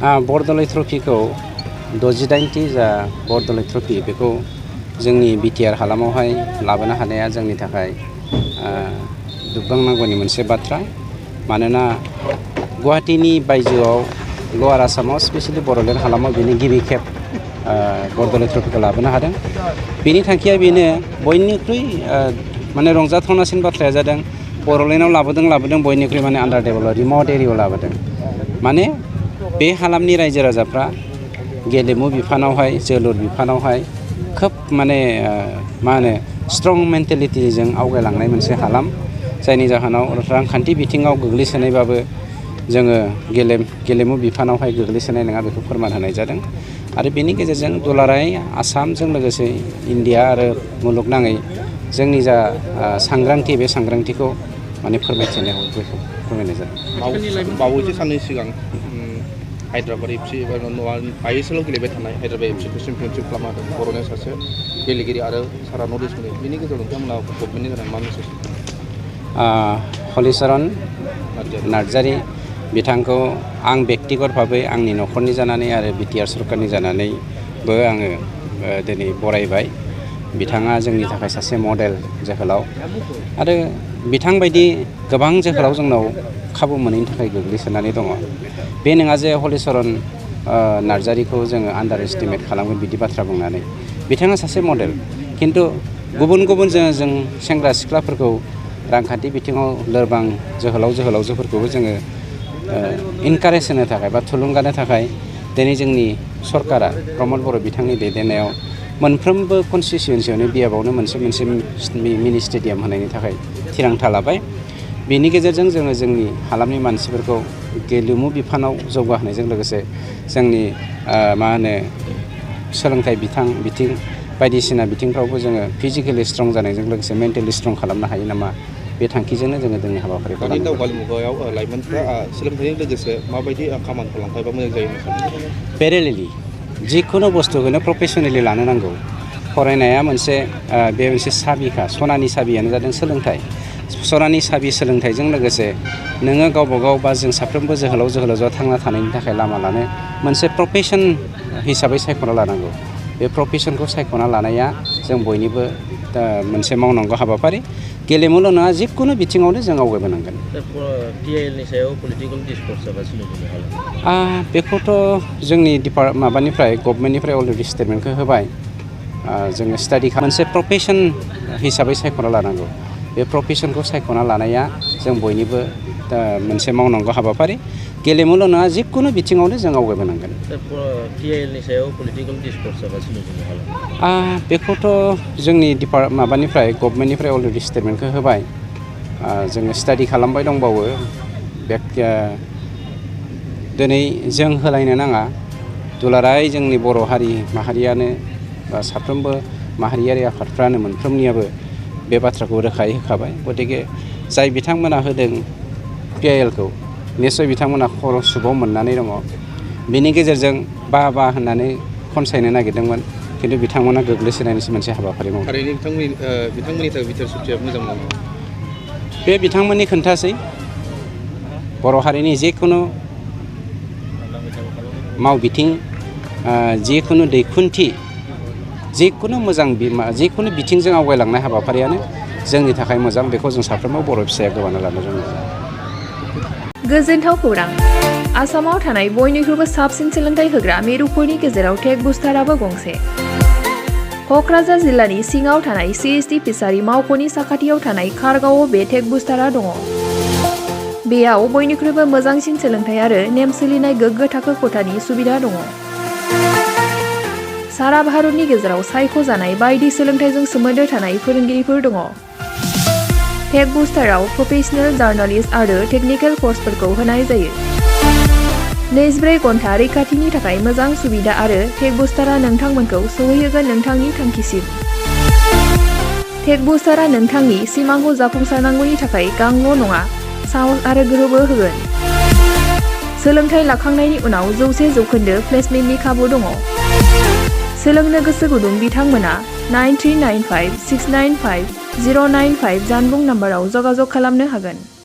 बरदलै ट्रफिखौ 68टी जा बरदलै ट्रफि बेखौ जोंनि बिटिआर हालामावहाय लाबोनो हानाया जोंनि थाखाय दुबगांनांगौनि मोनसे बाथ्रा। मानोना गुवाहाटीनि बायजोआव लवार आसामाव स्पेशेलि बड'लेण्ड हालामाव बेनि गिबि खेब बरदलै ट्रफिखौ लाबोनो हादों। बेनि थांखिया बेनो बयनिख्रुइ माने रंजाथावनासिन बाथ्राया जादों बड'लेण्डआव लाबोदों बयनिख्रुइ माने आन्डार डेभेलप रिमट एरियायाव लाबोदों। माने बे हालामनि रायजो राजाफ्रा गेलेमु बिफानावहाय जोलुर बिफानावहाय खोब माने मा होनो स्ट्रं मेन्टेलिटिजों आवगायलांनाय मोनसे हालाम, जायनि जाहोनाव रांखान्थि बिथिङाव गोग्लैसोनायबाबो जोङो गेलेमु बिफानावहाय गोग्लैसोनाय नङा बेखौ फोरमान होनाय जादों। आरो बेनि गेजेरजों दुलाराय आसामजों लोगोसे इन्डिया आरो मुलुगनाङै जोंनि जा सांग्रांथि बे सांग्रांथिखौ माने फोरमायथिनाय बेखौ फोरमायनाय जादों। बावैसो साननै सिगां हायद्राबाद एफसि एबा आइएसएलआव गेलेबाय थानाय हायद्राबाद एफसिखौ चेम्पियनशिप खालामनो हादों बर'नि सासे गेलेगिरि आरो सारा नर्थ इस्टनि। बेनि गेजेराव नोंथांमोना गभर्नमेन्टनि थाखाय मा मेसेज? हलिचरन नार्जारी बिथांखौ आं बेक्तिगत भाबै आंनि न'खरनि जानानै आरो बिटिआर सरकारनि जानानैबो आङो दिनै बरायबाय। बिथाङा जोंनि थाखाय सासे मडेल जोहोलाव आरो बिथांबायदि गोबां जोहोलाव जोंनाव खाबु मोनैनि थाखाय गोग्लैसोनानै दङ। बे नङा जे हलिचरन नार्जारीखौ जोङो आन्डार एस्टिमेट खालामगोन बिदि बाथ्रा बुंनानै। बिथाङा सासे मडेल, खिन्थु गुबुन जों सेंग्रा सिख्लाफोरखौ रांखान्थि बिथिङाव लोरबां जोहोलावजोफोरखौबो जोङो इनकारेज होनो थाखाय बा थुलुंगानो थाखाय दिनै जोंनि सरकारा प्रमद बर' बिथांनि दैदेननायाव मोनफ्रोमबो कनस्टिटिउन्सियावनो बियाबावनो मोनसे मिनि स्टेडियाम होनायनि थाखाय थिरांथा लाबाय। बेनि गेजेरजों जोङो जोंनि हालामनि मानसिफोरखौ गेलेमु बिफानाव जौगाहोनायजों लोगोसे जोंनि मा होनो सोलोंथाइ बिथिं बायदिसिना बिथिंफ्रावबो जोङो फिजिकेलि स्ट्रं जानायजों लोगोसे मेन्टेलि स्ट्रं खालामनो हायो नामा, बे थांखिजोंनो जोङो जोंनि हाबाफारिखौ दानि दावगालु मुगायाव लाइमोनफ्रा सोलोंथाइजों लोगोसे माबायदि खामानिखौ लांफायोबा मोजां जायो सानो? पेरेलेलि जिखुनु बुस्थुखौनो प्रफेसनेलि लानो नांगौ। फरायनाया बे मोनसे साबिखा, सनानि साबियानो जादों सोलोंथाइ। सनानि साबि सोलोंथाइजों लोगोसे नोङो गावबा गाव बा जों साफ्रोमबो जोहोलावजोआ थांना थानायनि थाखाय लामा लानो मोनसे प्रफेसन हिसाबै सायख'ना लानांगौ। बे प्रफेसनखौ सायख'ना लानाया जों बयनिबो मोनसे मावनांगौ हाबाफारि। गेलेमुल' नङा, जिखुनु बिथिङावनो जों आवगायबोनांगोन। टिआइएलनि सायाव पलिटिकेल डिसकर्स जागासिनो दङ। बेखौथ' जोंनि गभर्नमेन्टनिफ्राय अलरेडि स्टेटमेन्टखौ होबाय। जोङो मोनसे प्रफेसन हिसाबै सायख'ना लानांगौ। बे प्रफेसनखौ सायख'ना लानाया जों बयनिबो मोनसे मावनांगौ हाबाफारि। गेलेमुल' नङा, जिखुनु बिथिङावनो जों आवगायबोनांगोन। टिआइएलनि सायाव पलिटिकेल डिसकर्स जागासिनो दङ। बेखौथ' जोंनि गभर्नमेन्टनिफ्राय अलरेडि स्टेटमेन्टखौ होबाय। जोङो स्टाडि खालामबाय दंबावो। दिनै जों होलायनो नाङा, दुलाराय जोंनि बर' हारि माहारियानो बा साफ्रोमबो माहारियारि आफादफ्रानो मोनफ्रोमनियाबो बे बाथ्राखौ रोखायै होखाबाय। गतिके जाय बिथांमोना होदों टिआइएलखौ, निस्सय बिथांमोना खर' सुबाव मोननानै दङ। बेनि गेजेरजों बा होननानै खनसायनो नागिरदोंमोन, खिन्थु बिथांमोना गोग्लैसोनायनिसो मोनसे हाबाफारि मावदों। थारैनो बिथांमोननि थाखाय बिटिआर सुबिदाया मोजां नङा। बे बिथांमोननि खोन्थासै। बर' हारिनि जिखुनु मावबिथिं, जिखुनु दैखुनथि, जिखुनु मोजां जिखुनु बिथिंजों आवगायलांनाय हाबाफारियानो जोंनि थाखाय मोजां। बेखौ जों साफ्रोमबो बर' फिसाया गोबाना लानो रोङो। गोजोनथाव खौरां! आसामाव थानाय बयनिख्रुइबो साबसिन सोलोंथाइ होग्रा मिरुफोरनि गेजेराव टेक बुस्टाराबो गंसे। क'क्राझार जिल्लानि सिङाव थानाय CST फिसारि मावख'नि साखाथियाव थानाय खारगावआव बे टेक बुस्टारा दङ। बेयाव बयनिख्रुइबो मोजांसिन सोलोंथाइ आरो नेम सोलिनाय गोग्गो थाखो खथानि सुबिदा दङ। सारा भारतनि गेजेराव सायख'जानाय बायदि सोलोंथाइजों सोमोन्दो थानाय फोरोंगिरिफोर दङ। टेक बुस्टाराव प्रफेशनेल, जार्नालिस्ट आरो टेकनिकेल कर्सफोरखौ होनाय जायो। 24 घन्टा रैखाथिनि थाखाय मोजां सुबिदा आरो टेक बुस्टारा नोंथांमोनखौ सौहैहोगोन नोंथांनि थांखिसिम। टेक बुस्टारा नोंथांनि सिमांखौ जाफुंसारनांगौनि थाखाय गांल' नङा, साहस आरो गोहोबो होगोन। सोलोंथाइ लाखांनायनि उनाव 100% प्लेसमेन्टनि खाबु दङ। सोलोंनो गोसो गुदुं बिथांमोना 9395695095 जानबुं नाम्बाराव जगाजग खालामनो हागोन।